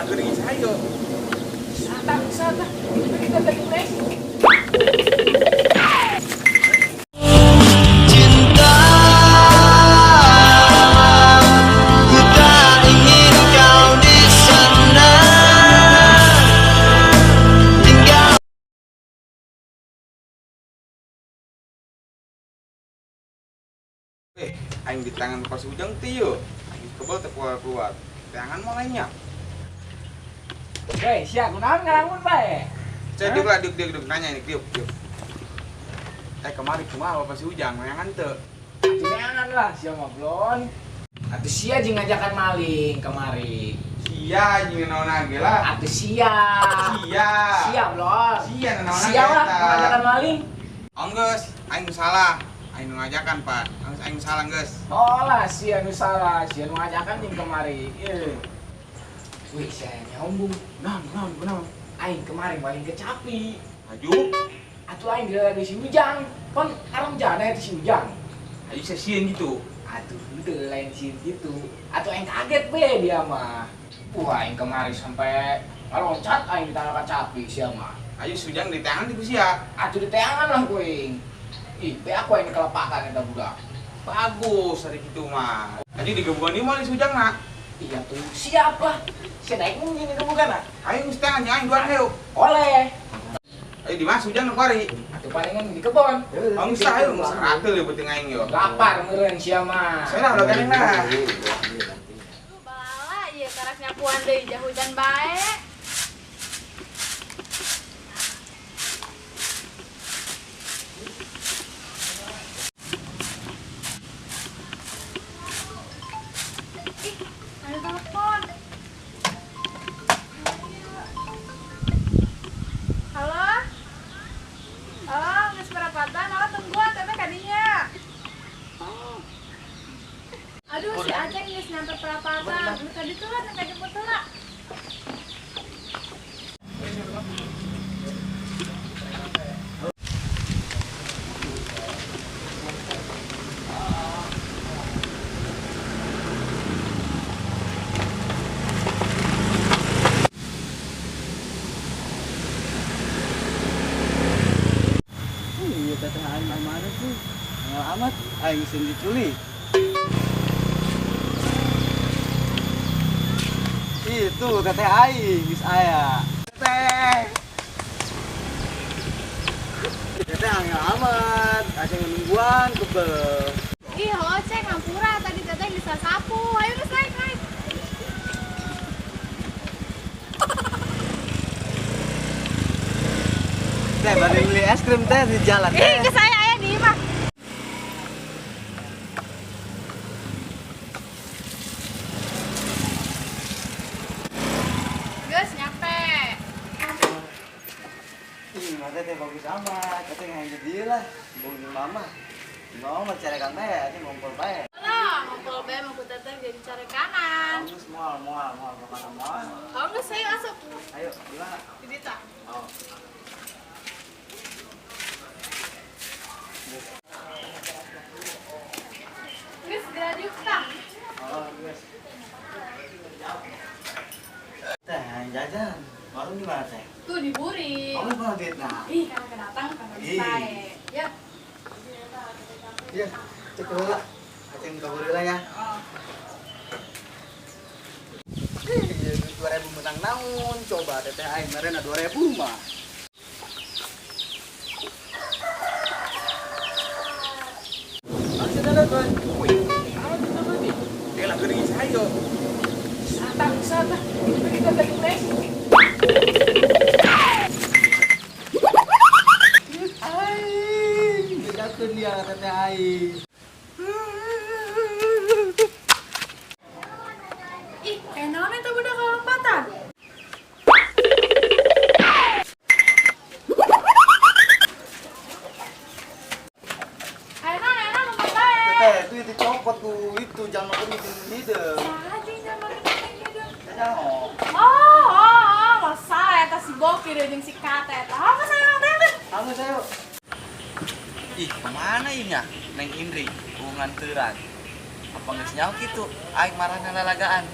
Lah geuning sayo. Satang satang. Kita tadi naik. Cinta, ku tak ingin kau di sana tinggal. Eh, aing di tangan pas ujang teh yo. Aing kebel teh keluar-keluar. Tangan mau lainnya. Weh, sia kunaon ngalamun bae? Saya diuk lah, diuk, diuk, diuk. Nanya ini, diuk, diuk. Eh, kemari kumaha Bapak si Ujang, neangan teu? Atuh neangan lah sia mah blon. Atuh sia jeung ngajakan maling kemari. Sia jeung naon ge lah. Atuh sia. Sia. Sia blon. Sia naon Sia lah ngajakan maling. Oh geus, aing salah. Aing nu ngajakan, Pak. Geus aing salah geus. Oh lah sia nu salah, sia nu ngajakan jeung kemari. Eh. Wih, sia nyombong. Naon, naon, naon. Aing kemarin maling kecapi. Aju. Atuh aing dilagi si Ujang. Pon haram jadah itu si Ujang. Aju saya sieun gitu. Atuh udah lain sieun gitu. Atuh aing kaget be dia mah. Wah, aing kemari sampai ngaloncat aing di tanah kacapi sia mah. Ayo si Ujang di tangan di sia. Atuh di teangan lah kuing. Ih, be aku aing kelepakan eta budak. Bagus hari gitu mah. Ayo digebukan di mana si Ujang nak? Iya tuh, siapa? Sia naik mungkin digebukan ah. Ayo geus tangan aing dua ayo. Oleh. Ayo di mana si Ujang nu kuari? Atuh palingan di kebon. Oh geus ayo geus ratel ya beuteung aing yo. Lapar meureun sia mah. Saya lah udah gandeng lah. Aduh, bala ieu karak nyapuan deui jah hujan bae. Ih, ada telepon. Halo? Halo, geus perapatan, halo tungguan teteh kadinya. Aduh, si Aceng geus nyampe perapatan. Lu tadi tuh lah, sampai jemput tuh lah. Iya, teteh aing mana sih? Angel amat, aing sing diculik. Itu teteh aing geus aya. Teteh. Teteh angel amat, aceng nungguan kebel. Ih, halo Ceng, hampura tadi teteh bisa sapu. Ayo geus naik, naik. Teh baru beli es krim teh di jalan Ih, teh. ke saya aya di imah. Geus nyampe. Ih, mata teh bagus amat. Teteh nggak jadi lah. Bohongin mama. Mama mau carekan teh, aceng ngumpul bae. Lah, ngobrol bae mau ku teteh jadi carekanan. Bagus moal moal moal pokoknya moal. Kalau geus saya asup. Ayo, gimana? Di dieu tah. Oh. Geus segera diuk tah. Oh, guys. Teh, yang jajan. Warung di mana teh? Tuh diburi. Kamu mana duit nah? Ih, karena kedatang karena Ih. bae. Ya. Iya, cek heula. Aceng kabur heula ya. Oh. Iya, duit 2000 menang naon? Coba teteh aing merena 2000 mah. Wih, naon kita berarti? Dia lah geuning sayo. Satang satang. Kita tadi naik. Aing, bedakeun dia teteh aing. Ih, kayak naon eta budak kalompatan? Ayo naon, ayo naon, lompat bae. Teteh, itu itu copot tuh, itu jangan makan itu hideung. Saha jeung jangan makan hideung. Jangan. Oh, oh, oh, masa eta si Bokir jeung si Kate eta. Oh, masa yang teh? Kamu saya. Ih, kemana ini ya? Neng Indri, hubungan teuran. Apa geus nyaho kitu? Aing marah lalagaan.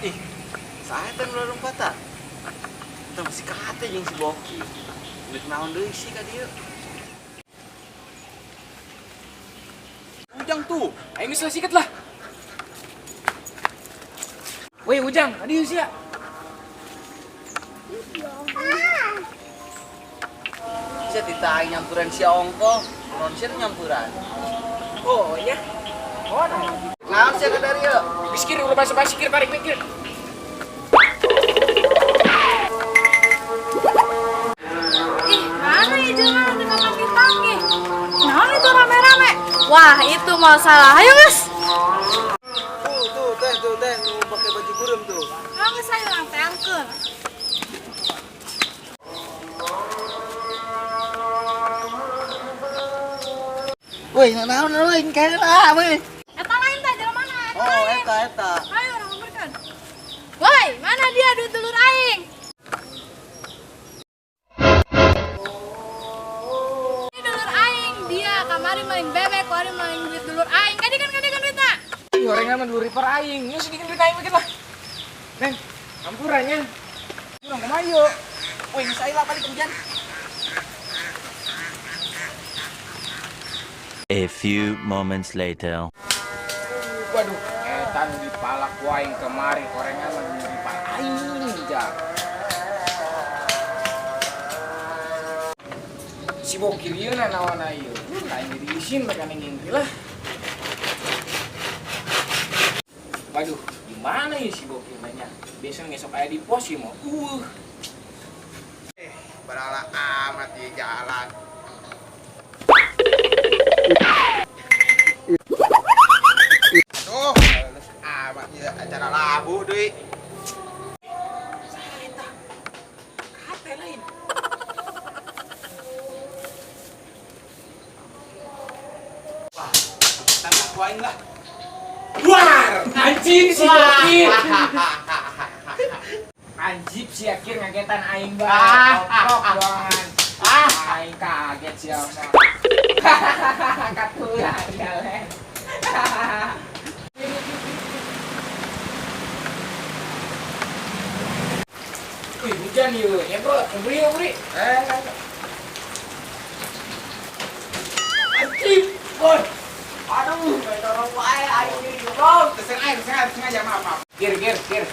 Ih, saya teh nu lompatan. Eta masih kate jeung si Boki. Duit naon deui sih ka dieu? Ujang tuh. Aing geus lah sikat lah. Woi Ujang, adi sia. Sia tita aing nyampuran si ongko, naon sia nyampuran. Oh iya. Oh, nah. Naon sia ka dieu? Geus kir ulah basa-basi kir tarik mikir. Ih, mana ya jelema nu teu kapanggih-panggih? Naon itu rame-rame? Wah, itu mau salah. Ayo, geus. Tuh, tuh, teh, tuh, teh, nu pakai baju burem tuh. Ah, geus ayo urang teangkeun. Woi, naon euy, kela woi. Eta lain tah jelema na, eta Oh, lain. eta eta. Ayo urang samperkeun. Woi, mana dia duit dulur aing? Ini dulur aing, dia kamari maling bebek, kamari maling duit dulur aing. Kadi kan duitna. Ih, orengan mah dulur ipar aing. Yuk sedikit duit aing mikir lah. Neng, ampurannya. Urang kumaha yuk? Woi, geus aing lah balik hujan. A few moments later. Waduh, eta nu dipalak ku aing kemari korengan mah dulur ipar aing, jak. Si bokir ieu na naon ieu. Aing jadi isin mereka neng ngintri lah. Waduh, gimana ya si bokir nanya? Biasanya ngesok aya di pos sih mau. Berala amat di jalan. Aduh, amat ya acara labuh deui. Kate lain. Wah, tangkap ku aing lah. War, anjing si bokir. Anjib si akhir ngagetan aing banget. Koprok banget. Aing kaget sih ama. Katulan kalian. Wih, hujan yuk. Nyemprot, beri yuk, beri. Anjib, boy. Aduh, dorong wae aing jadi goblok. Sengaja, maaf, maaf. Kir, kir, kir.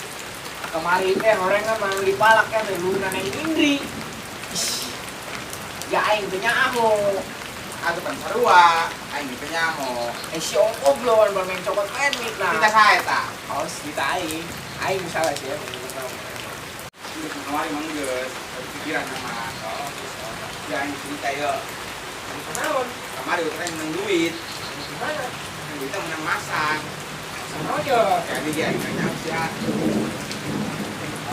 Kemarin teh orangnya mau dipalak kan dulu neng Indri. Ih, ya aing teh nyaho. Atuh pan sarua, aing teh nyaho. Eh si Om Oblon bermain cokot penit lah. Kita sae ta. Oh, kita aing. Aing salah sih ya. Udah kemarin mang geus, pikiran sama. Oh, bisa. Ya aing cerita yeuh. Kenaon? Kemarin urang menang duit. Gimana? Menang duitnya menang masang. Sama aja. Jadi dia aing nyaho sia.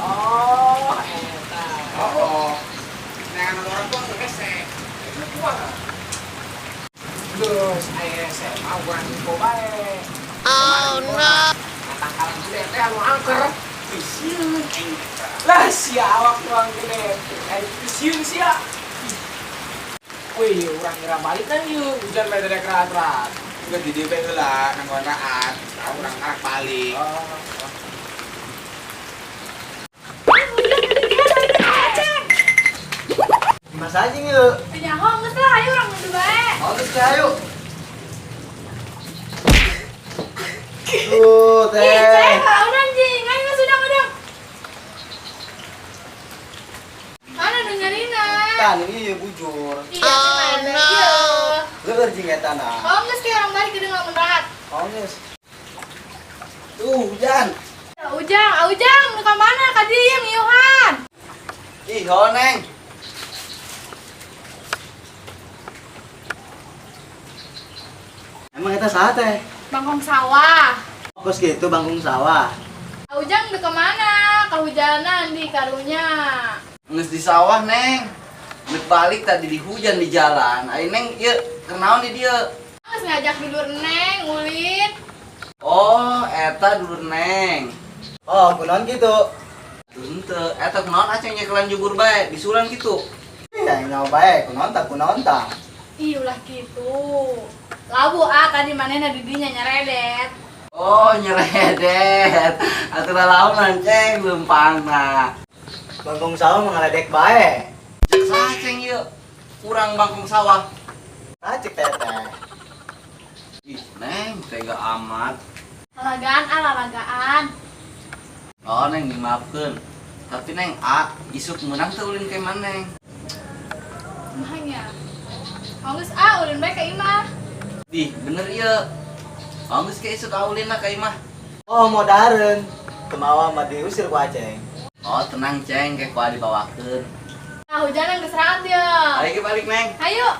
Oh, eta. Oh, nah, orang tua nggak rese. Itu kumaha? Terus aing SMA urang info bae. Oh no. Tangkalan gede teh anu angker. Sieun aing. Lah sia awak urang gede. Aing sieun sia. Wih, urang ngira balik kan yuk, hujan bae teh kerat-kerat. Juga di DP heula nang kontrakan, urang karak balik. Oh. Mas aja yuk. Teu nyaho geus lah, ayo urang nudu bae. Oh, geus teh ayo. Tuh, teh. Ih, cek, udah anjing. Ayo geus udang udang. Mana nu nyarina? Tan ini ya bujur. Iya, oh, no. Leueur jeung eta na. Oh, geus kayak orang balik gede ngelamun rahat. Oh, geus. Tuh, hujan. Ujang, ah, Ujang, nu ka mana ka dieu ieu ngiuhan? Ih, ho neng. Emang eta saha teh? Bangkong sawah. Kos gitu bangkung sawah. Ah, Ujang nu ka mana? Kahujanan di karunya. Geus di sawah, Neng. Geus balik tadi di hujan di jalan. Ai Neng ieu kenaon di dieu? Geus ngajak dulur Neng ulin. Oh, eta dulur Neng. Oh, kunaon gitu? Henteu, eta kunaon aceng nyekelan jubur bae, disuran gitu. Iya, nyawa bae, kunaon tah, kunaon tah. Ih, ulah gitu. Labu ah tadi manehna di dinya nyaredet. Oh, nyeredet. Atuh lalaonan, Ceng, leumpangna. Bangkong sawah mengaledek bae. Cek saha, Ceng, ieu? Urang bangkong sawah. Ah, cek teteh. Ih, Neng, tega amat. Lalagaan ah, lalagaan. Oh, Neng, dimaafkeun. Tapi Neng, a, isuk meunang teu ulin ka imah Neng? Mahanya. Geus ah, ulin bae ka imah. Dih, bener ieu. Oh, geus ke isuk ulin lah ka imah. Oh, mau daren. Kemawa mah diusir ku Aceng. Oh, tenang, Ceng, kayak kuah dibawakeun. Nah, hujan geus raat ya. Ayo balik, Neng. Ayo.